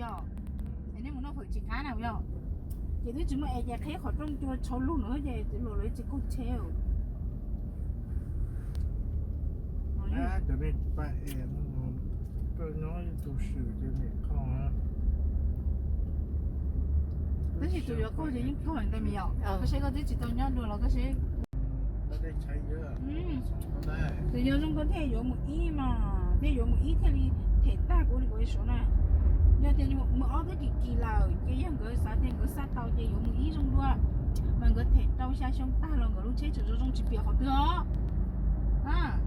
Es nej mus noj fawm tsis qab na yog? Ces twb tsis muaj es ces qhib qhov rooj cua tshau lug no ces luag lawv tsis kaug tsheb. Cov nej pab es koj nyob tus swm ces nim qhov. Tab sis tus yuav kaug ces yeej kaug ntag me yom. Koj seb koj twb tsis tau nyob dua los koj seb. Tus yog zoo nkauj thiaj yuav mus ib mas, thiaj yuav mus ib thiaj li them tag kuv li kuv ib suav na. Yog tias mus ob twb kim kim lawm ces yog nkawd xav tias nkawd xa tau ces yuav mus ib zoo dua, mas nkawd them rau xya xyoo tag los nkawd lub tsheb tseem zoo zoo tsis piam qhov twg os.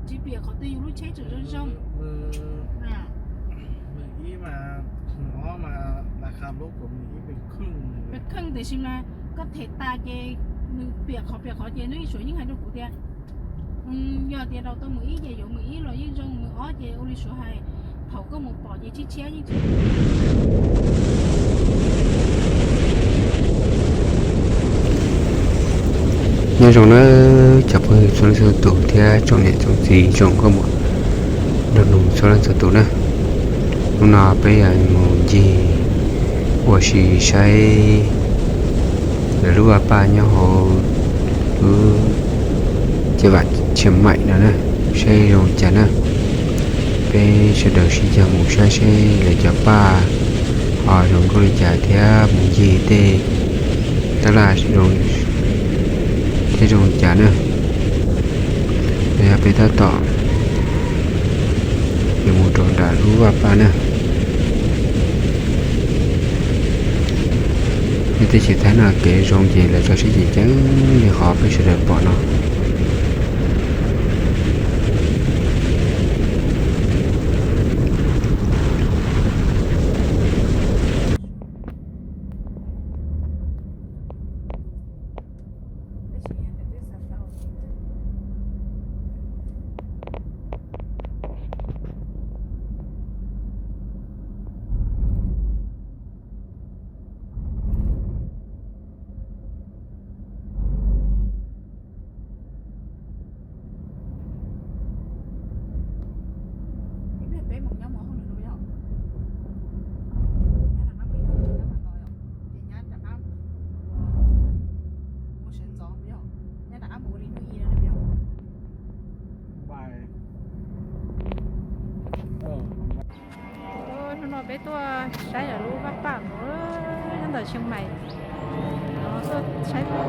Tsis piam qhov twg yus lub tsheb tseem zoo zoo. Ib mas, ob mas, laj kha lub kuv ib pes kheej tiam sis mas koj them tas ces nws piam qhov piam qhov ces nws ib suav yeej hais rau kuv tias yog tias rau tau mus ib ces yuav mus ib los yeej zoo, mus ob ces ua li suav hais, thaum koj mus pom ces tshiab tshiab yeej tsis. Nyob zoo nawb cov phooj ywg txhua leej txhua tus thiab tsoom niam tsoom txiv tsoom nkauj muam nraug nus txhua leej txhua tus na. Hnub no peb yuav mus ncig ua si saib lawv lub vaj paj nyob hauv lub caj vam Tshiab Maim no na, saib zoo li cas na. Peb sawv daws sib cog mus saib seb lawv cov paj ho zoo nkauj li cas thiab mus ncig tej tab laj thiab zoo li cas na. Peb tab tom yuav mus rau nram lub vaj paj na. Peb teb chaws Thaib no kev zoo ces lawv tso siab ceev ceev li qhov peb sawv daws pom no. Hnub no peb tuaj saib lawv lub vaj paj mus nyob ntawm Tshiab Maim, tuaj saib zoo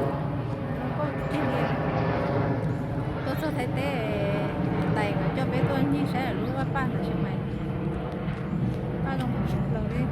nkauj tiag tiag. Tuaj txog Thaib teb, tais nkawd coj peb tuaj ncig saib lawv lub vaj paj ntawm Tshiab Maim, paj zoo nkauj tshaj plaws li.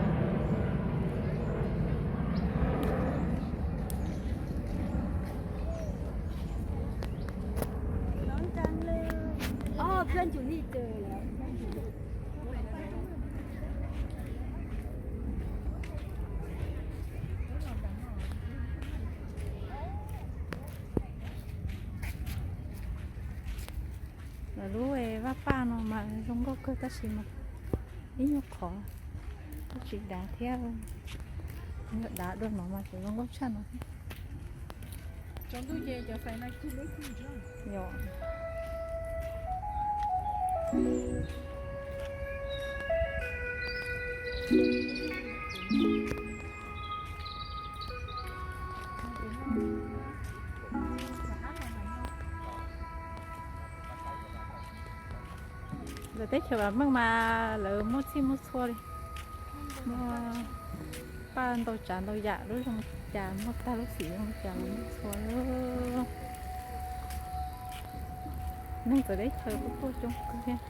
Lawv lub vaj paj no mas zoo nkauj kawg tab sis mas ib nyuag qhov tsis dav thiab, yog dav dua no mas tseem zoo nkauj tshaj no thiab. Yog. Lawv teb chaws vam meej mas lawv muaj txhij muaj txhua li, muaj paj ntau tsav ntau yam, lub zoo cas muaj tag, lub xim zoo cas los muaj txhua li. Neeg txawv teb chaws kuj tuaj coob kawg thiab.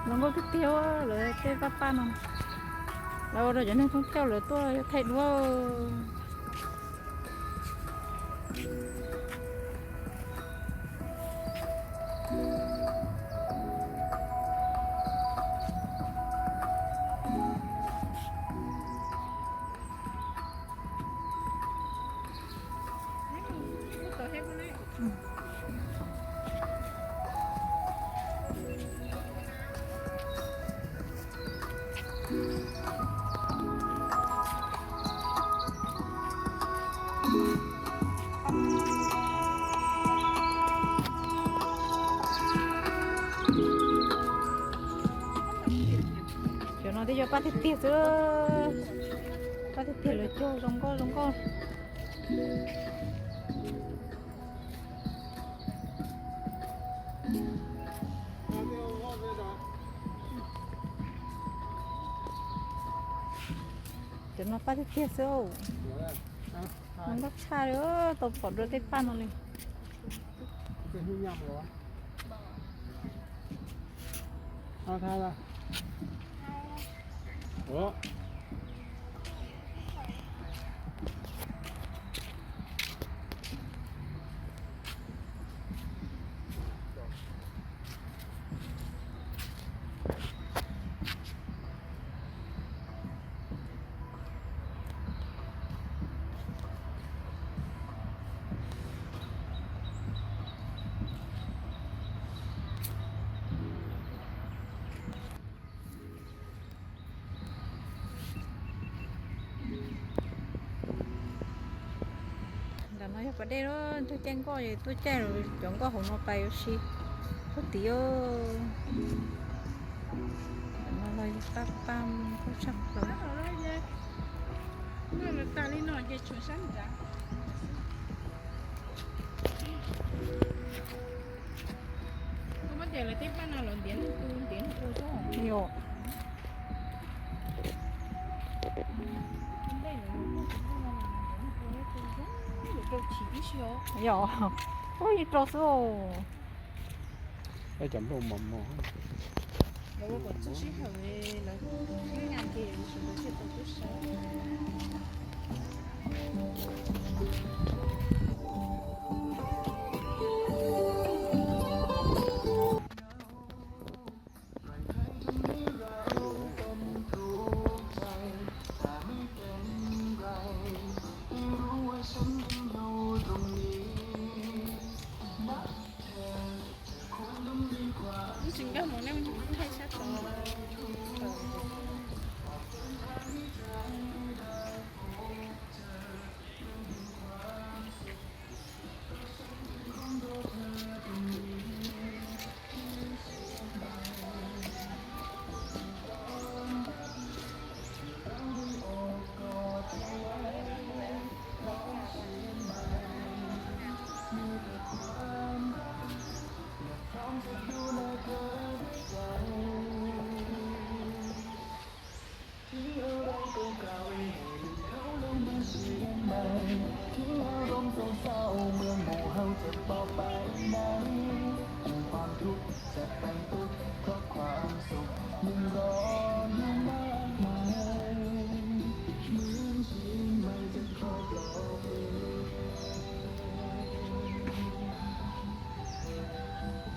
Zoo nkauj tiag tiag lawv tej vaj paj no. Lawv ua rau cov neeg thoob plaws lawv tuaj thaij duab. Yog paj tiag tiag xwb, paj tiag tiag lawv cog zoo nkauj zoo nkauj. Cov no paj tiag tiag xwb, zoo nkauj tshaj li, tau pom dua tej paj no li. Ntawm no yog pas dej lawm, tuaj caij nkoj, tuaj caij cov nkoj hauv no pais yuav si. Puag tim no los yog paj paj nkauj tshaj plaws. Yog. Yog, ua ib rau xwb. Cov nplooj mos mos. Tsis nkag mus nej thaij sab tod.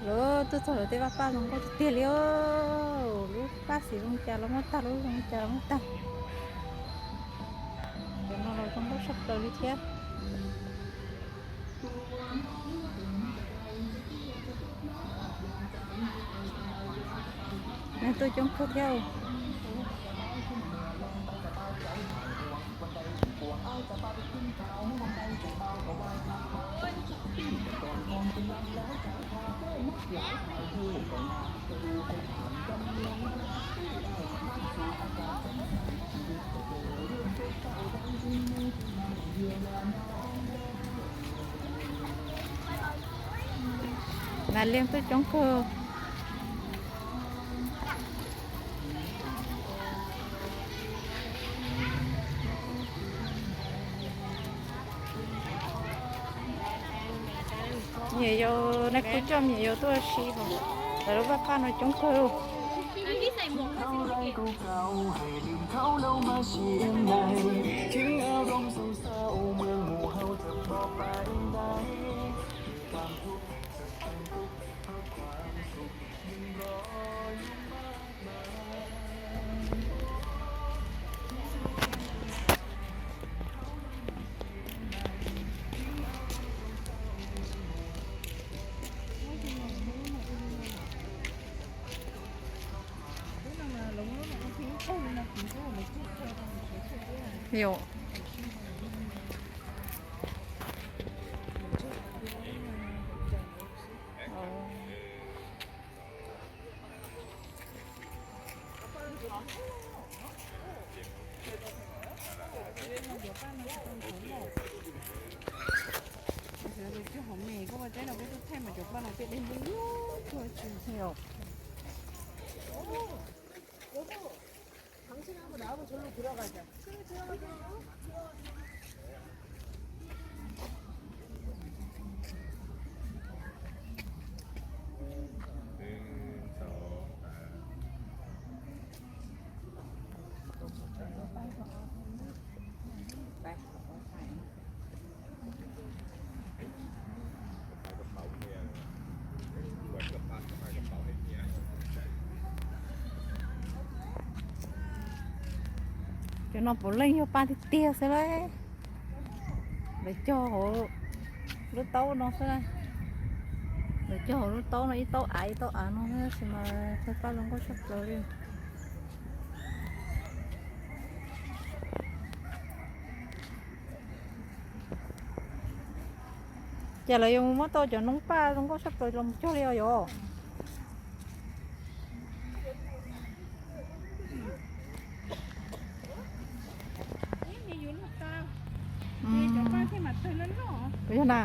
Lawv tuaj txog lawv tej vaj paj zoo nkauj tiag tiag li os. Lub paj xim zoo cas los muaj tag, lub zoo cas los muaj tag. Cov no los zoo nkauj tshaj plaws li thiab. Neeg tuaj coob kawg thiab. Nas Liaj tuaj coob kawg. Me nyuam yaus, nais phoo coj me nyuam yaus tuaj ua si hauv lawv lub vaj paj no coob kawg. Yog. Cov no puav leej yog paj tiag tiag xwb lauj. Lawv cog hauv lub taub no xwb na. Lawv cog hauv lub taub no, ib taub av ib taub av no, tab sis mas txog paj zoo nkauj tshaj plaws li. Ces lawv yuav muab tau cov noob paj zoo nkauj tshaj plaws los cog li os yom. Yog na.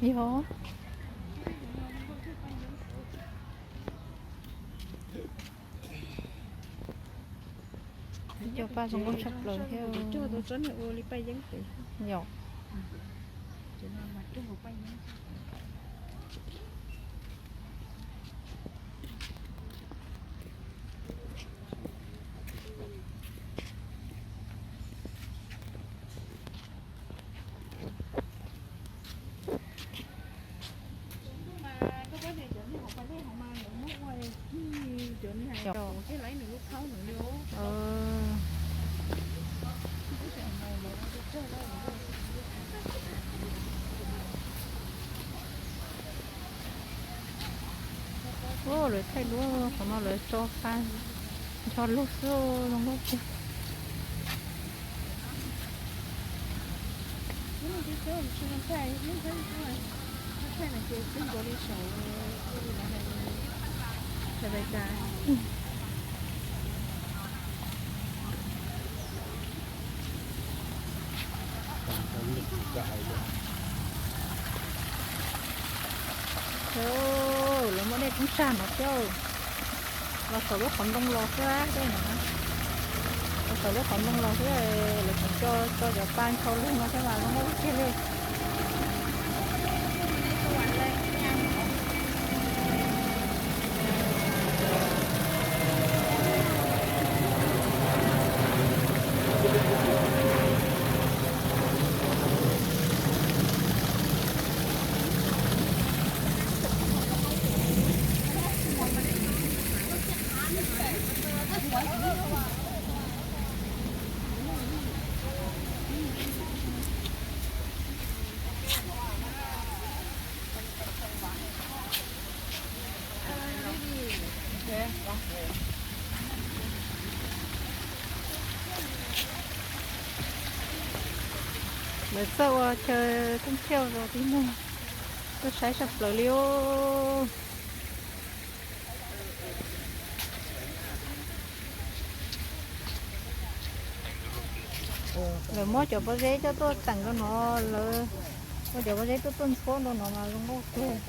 Yog. Cog paj zoo nkauj tshaj plaws thiab. Yog. Ua lawv thaij duab qhov no lawv tso fa ncho lug xwb zoo nkauj tiag. Lawv muab dej tub sag no thiab. Los saum lub qhov ntoo los xwb tej no. Los saum lub qhov ntoo los xwb, lawv tseem tso tso cov pa ncho lug no thiab mas zoo nkauj tiag li. Lawv txawj ua chaw theej thiauj rau tib neeg tuaj saib tshaj plaws li os. Lawv muab cov pob zeb coj tuaj teem rau no, lawv muab cov pob zeb tuaj tuaj ntxhuab rau no mas zoo nkauj kawg.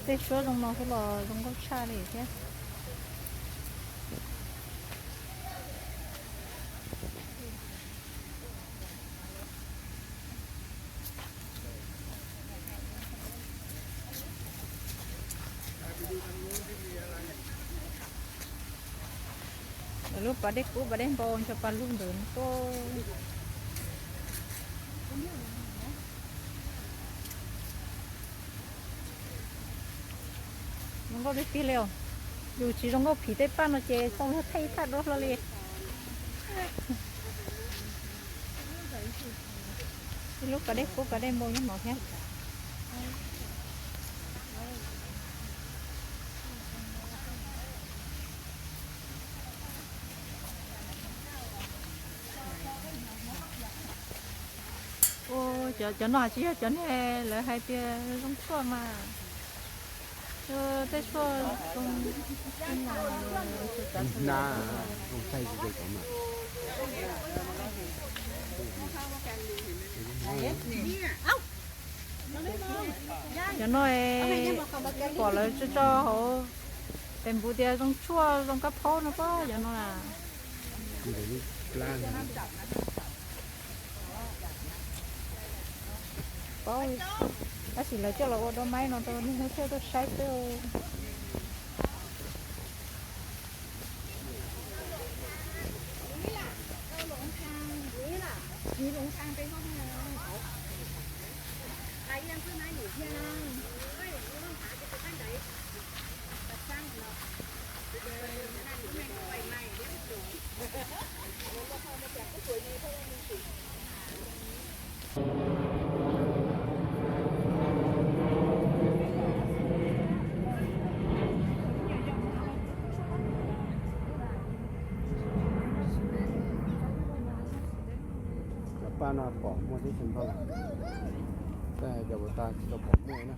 Tej suab zoo no xwb los zoo nkauj tshaj li thiab. Lub pas dej kub pas dej npau ncho pa lug ntawd tuaj. Zoo nkauj tiag tiag li os. Yus tsis zoo nkauj phim tej paj no ces tau luag thaij ib thaj duab hlo li. Ib lub pas dej kub pas dej npau nyob no thiab. Cov no tsis yog cov niag lawv hais tias zoo tshuaj mas, tej tshuaj zoo na, cov no pom lawv tso tso hauv Facebook tias zoo tshuaj zoo kab phaub no pob cov no na. Paub, tab sis lawv coj los ua dua maib no rau neeg hnub thiaj tuaj saib xwb. Cov paj no pom muaj tib si ntau, tab cov puas tas tsis tau pom muaj na.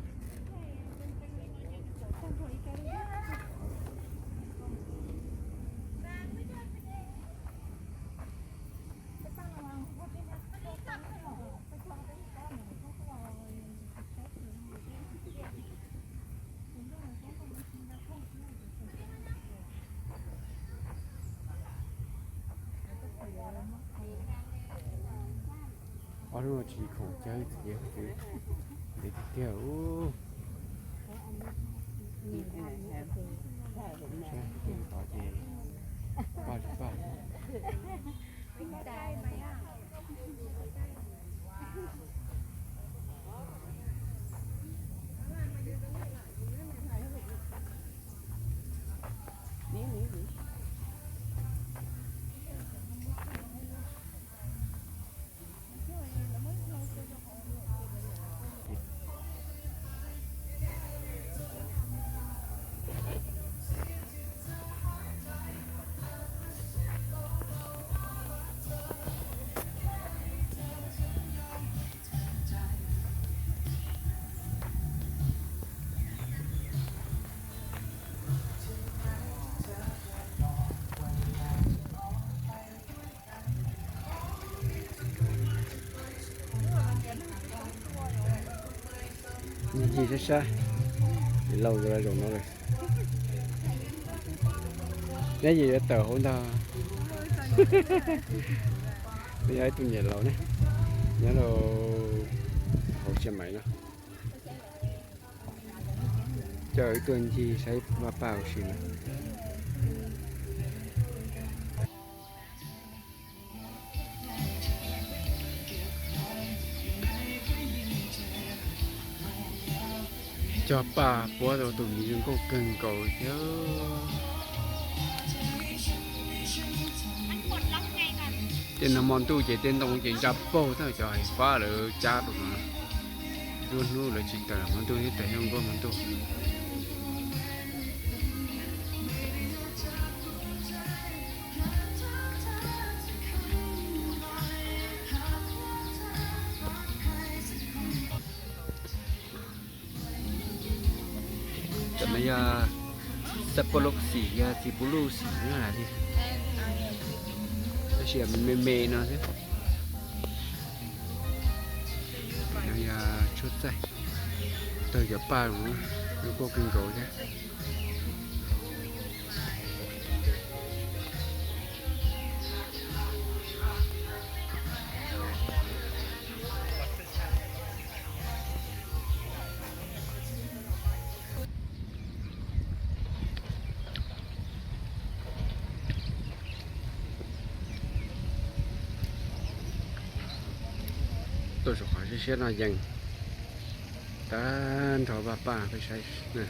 Ob lub no tsis khoom cawv, txiv ces ntev tiag tiag. Tod ces paj li paj. Ncig sab sab, laus zaum no lawm. Neb yeej yuav tawm hauv ntag. Neb yog ib tug niam laus ne, nyob rau hauv Xia Maiv no. Coj wb tuaj ncig saib vaj paj huv si na. Cog paj puab rau tus miv zoo nkauj kawg nkaus thiab. Tej no hmo ntuj ces tej ntoo ces ntsa paug xwb, cov hais fab lawv cab rau no. Nruab hnub lawv tsis tawm hmo ntuj thiab, tawm zoo nkauj hmo ntuj. Cov no yog xab pos loj xim, yog txiv puv luj xim na li, tab sis me me no xwb. No yog tshuaj txaij, tawg cov paj zoo nkauj kawg nkaus thiab. Tuaj saum qhov siab siab no yees tag nrho vaj paj peb saib na.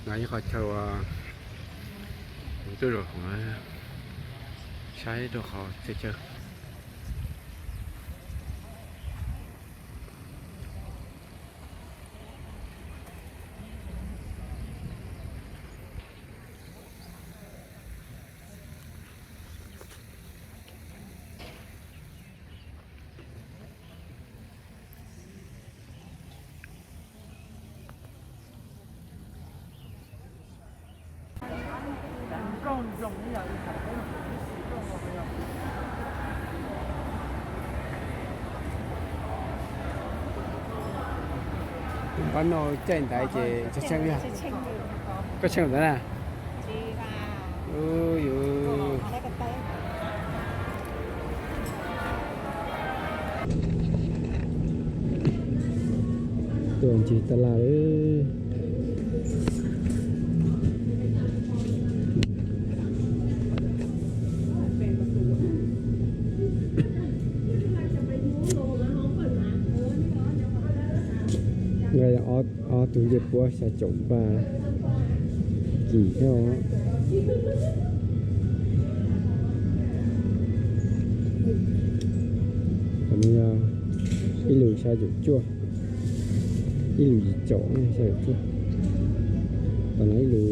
No yog qhov chaw uas kuv tuaj zaum no, Saib rau qhov txhia chaw. Pab no caij ntaiv ces tshee tshee li. Koj tshee ntawd na? Yus tuaj ncig tab laj lawm. Nqa ob tug ncej puab xya caum npaj kim thiab os. Tam no yog ib lus xya caum cuaj, ib lus yim caum xya caum cuaj, tam no ib lus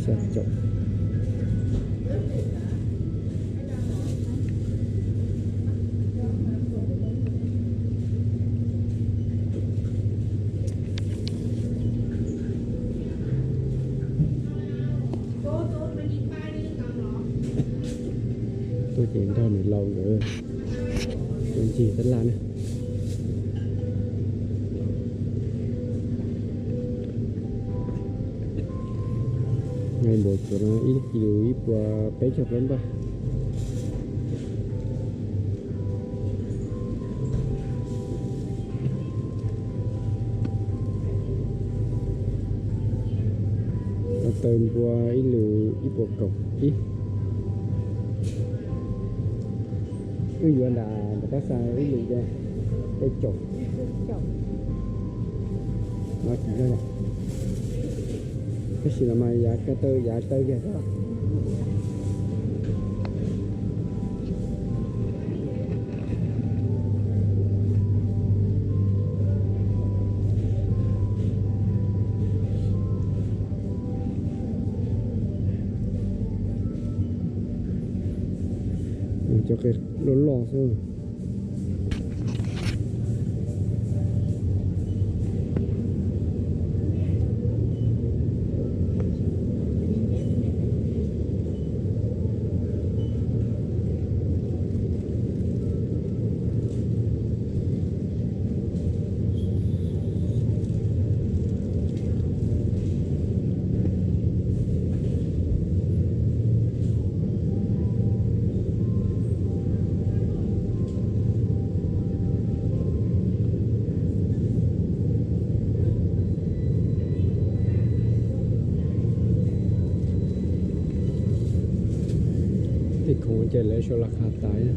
xya caum. Tuaj ces nrog niam laus nkawd tuaj ncig tab laj na. Nqaij npaum tsuas no ib lus ib puas peb caug plaub npaj. Taws npua ib lus ib puas kaum ib. Wb yuav nram nram qab xa ib lus peb caum. No tsis yog, tab sis los mas yav taw yav taw kiag xwb. Cov qe loj loj xwb. Tej khoom ces lawv sau las khas tas.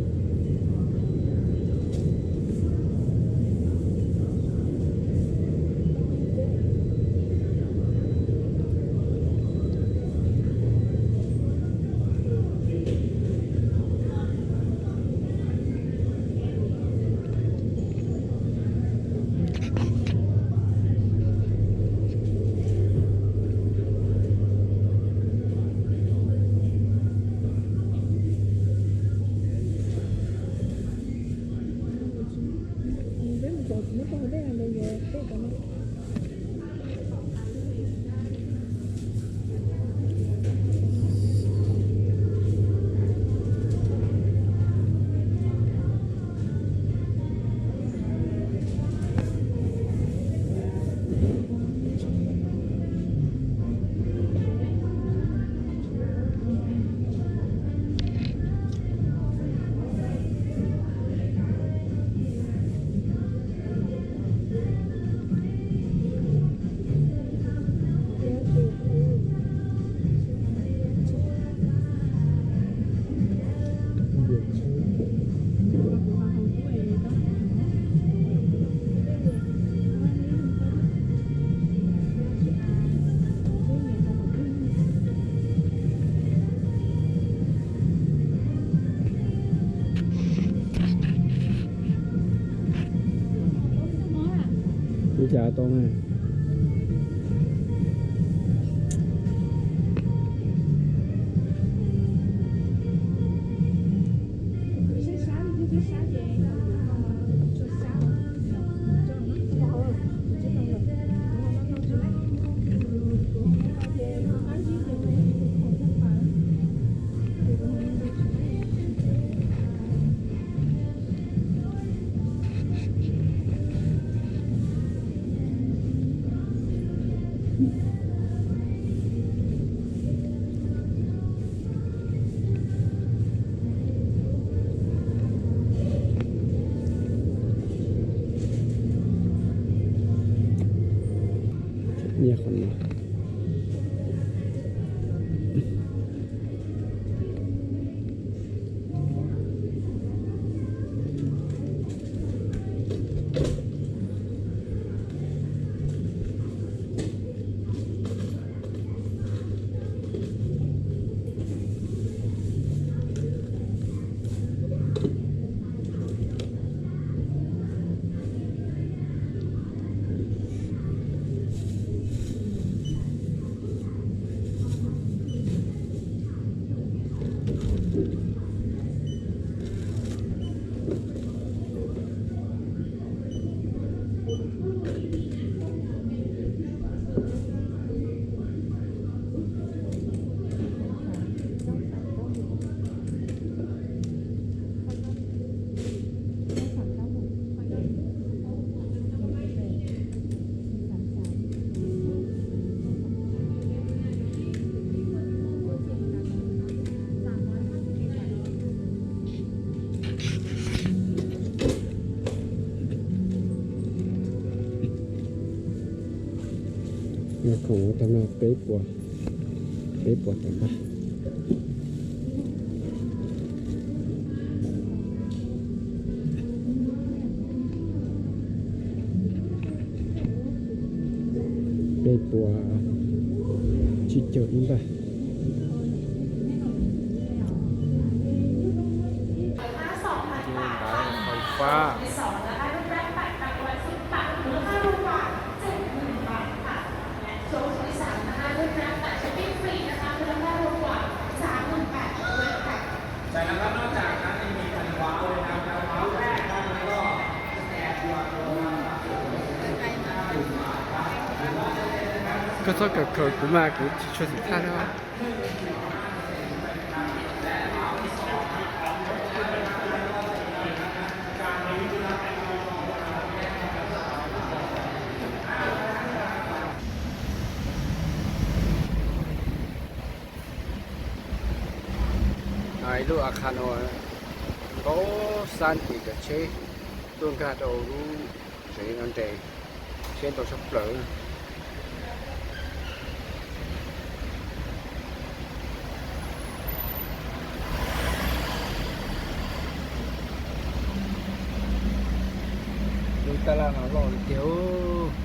Cav tau na. Nyiaj qhov no. Khoom tag no peb puas, peb puas tawm npaj. Peb puas tsib caug ib npaj. Ntawd hauv fab. Koj txhob kawm kawm kuv mas kuv tsis tshua xav tag no. Ib lub a kha no nkaus xab ces cov tsheb tuaj nkag rau lub tsev no nres, tsheb ntau tshaj plaws. Lub tab laj no loj tiag.